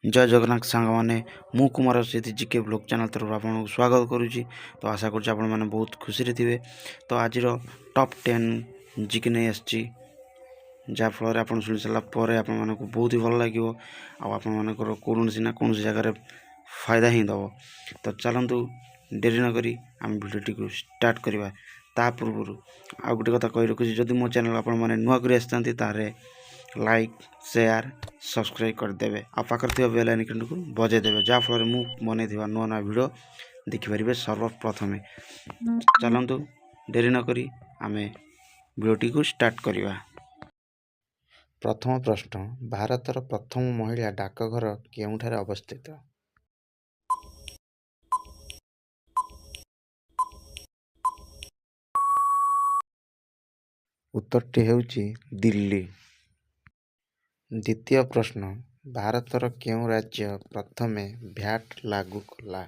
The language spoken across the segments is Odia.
ଜୟ ଜଗନ୍ନାଥ ସାଙ୍ଗମାନେ, ମୁଁ Kumar Asit, GK blog channel ତରଫରୁ ଆପଣଙ୍କୁ ସ୍ୱାଗତ କରୁଛି। ତ ଆଶା କରୁଛି ଆପଣମାନେ ବହୁତ ଖୁସିରେ ଥିବେ। ତ ଆଜିର ଟପ୍ 10 ଜିକେ ନେଇ ଆସିଛି, ଯାହାଫଳରେ ଆପଣ ଶୁଣି ସାରିଲା ପରେ ଆପଣମାନଙ୍କୁ ବହୁତ ହି ଭଲ ଲାଗିବ ଆଉ ଆପଣମାନଙ୍କର କୌଣସି ନା କୌଣସି ଜାଗାରେ ଫାଇଦା ହିଁ ଦେବ। ତ ଚାଲନ୍ତୁ, ଡେରି ନକରି ଆମେ ଭିଡ଼ିଓଟିକୁ ଷ୍ଟାର୍ଟ କରିବା। ତା ପୂର୍ବରୁ ଆଉ ଗୋଟେ କଥା କହି ରଖୁଛି, ଯଦି ମୋ ଚ୍ୟାନେଲ୍ ଆପଣମାନେ ନୂଆ କରି ଆସିଥାନ୍ତି, ତାହେଲେ ଲାଇକ୍, ସେୟାର, ସବସ୍କ୍ରାଇବ୍ କରିଦେବେ ଆଉ ପାଖରେ ଥିବା ବେଲ୍ ଆଇକନ୍ଟିକୁ ବଜାଇ ଦେବେ, ଯାହାଫଳରେ ମୁଁ ବନେଇଥିବା ନୂଆ ନୂଆ ଭିଡ଼ିଓ ଦେଖିପାରିବେ ସର୍ବପ୍ରଥମେ। ଚାଲନ୍ତୁ, ଡେରି ନକରି ଆମେ ଭିଡ଼ିଓଟିକୁ ଷ୍ଟାର୍ଟ କରିବା। ପ୍ରଥମ ପ୍ରଶ୍ନ, ଭାରତର ପ୍ରଥମ ମହିଳା ଡାକଘର କେଉଁଠାରେ ଅବସ୍ଥିତ? ଉତ୍ତରଟି ହେଉଛି ଦିଲ୍ଲୀ। ଦ୍ୱିତୀୟ ପ୍ରଶ୍ନ, ଭାରତର କେଉଁ ରାଜ୍ୟ ପ୍ରଥମେ ଭ୍ୟାଟ୍ ଲାଗୁ କଲା?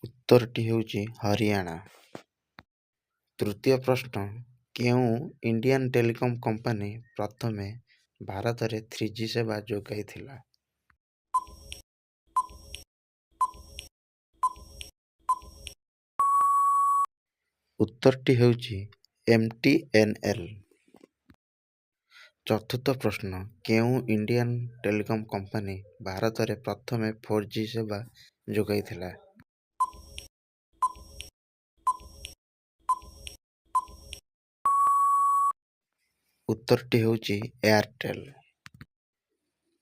ଉତ୍ତରଟି ହେଉଛି ହରିୟାଣା। ତୃତୀୟ ପ୍ରଶ୍ନ, କେଉଁ ଇଣ୍ଡିଆନ୍ ଟେଲିକମ୍ କମ୍ପାନୀ ପ୍ରଥମେ ଭାରତରେ 3G ସେବା ଯୋଗାଇଥିଲା? ଉତ୍ତରଟି ହେଉଛି MTNL। ଚତୁର୍ଥ ପ୍ରଶ୍ନ, କେଉଁ ଇଣ୍ଡିଆନ୍ ଟେଲିକମ୍ କମ୍ପାନୀ ଭାରତରେ ପ୍ରଥମେ 4G ସେବା ଯୋଗାଇଥିଲା? ଉତ୍ତରଟି ହେଉଛି ଏୟାରଟେଲ୍।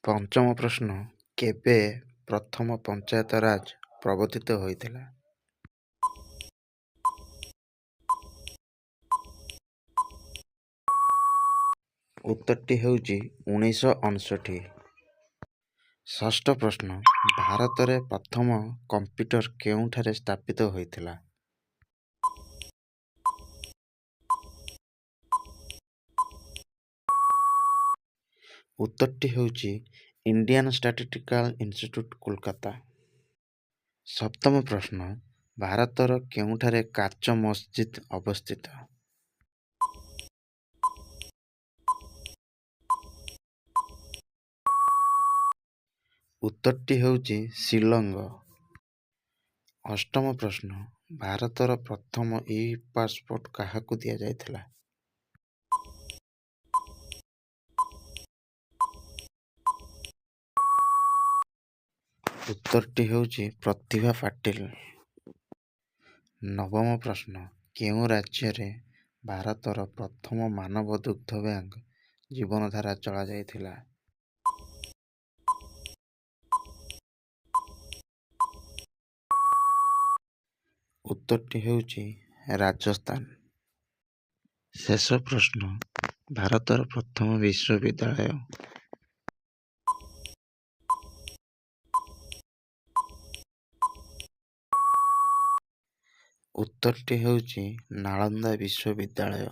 ପଞ୍ଚମ ପ୍ରଶ୍ନ, କେବେ ପ୍ରଥମ ପଞ୍ଚାୟତ ରାଜ ପ୍ରବର୍ତ୍ତିତ ହୋଇଥିଲା? ଉତ୍ତରଟି ହେଉଛି 1959। ଷଷ୍ଠ ପ୍ରଶ୍ନ, ଭାରତରେ ପ୍ରଥମ କମ୍ପ୍ୟୁଟର କେଉଁଠାରେ ସ୍ଥାପିତ ହୋଇଥିଲା? ଉତ୍ତରଟି ହେଉଛି ଇଣ୍ଡିଆନ୍ ଷ୍ଟାଟିଷ୍ଟିକାଲ ଇନଷ୍ଟିଚ୍ୟୁଟ୍, କୋଲକାତା। ସପ୍ତମ ପ୍ରଶ୍ନ, ଭାରତର କେଉଁଠାରେ କାଚ ମସଜିଦ୍ ଅବସ୍ଥିତ? ଉତ୍ତରଟି ହେଉଛି ଶିଲଙ୍ଗ। ଅଷ୍ଟମ ପ୍ରଶ୍ନ, ଭାରତର ପ୍ରଥମ ଇ ପାସପୋର୍ଟ କାହାକୁ ଦିଆଯାଇଥିଲା? ଉତ୍ତରଟି ହେଉଛି ପ୍ରତିଭା ପାଟିଲ। ନବମ ପ୍ରଶ୍ନ, କେଉଁ ରାଜ୍ୟରେ ଭାରତର ପ୍ରଥମ ମାନବ ଦୁଗ୍ଧ ବ୍ୟାଙ୍କ ଜୀବନଧାରା ଚଳାଯାଇଥିଲା? ଉତ୍ତରଟି ହେଉଛି ରାଜସ୍ଥାନ। ଶେଷ ପ୍ରଶ୍ନ, ଭାରତର ପ୍ରଥମ ବିଶ୍ୱବିଦ୍ୟାଳୟ? ଉତ୍ତରଟି ହେଉଛି ନାଳନ୍ଦା ବିଶ୍ୱବିଦ୍ୟାଳୟ।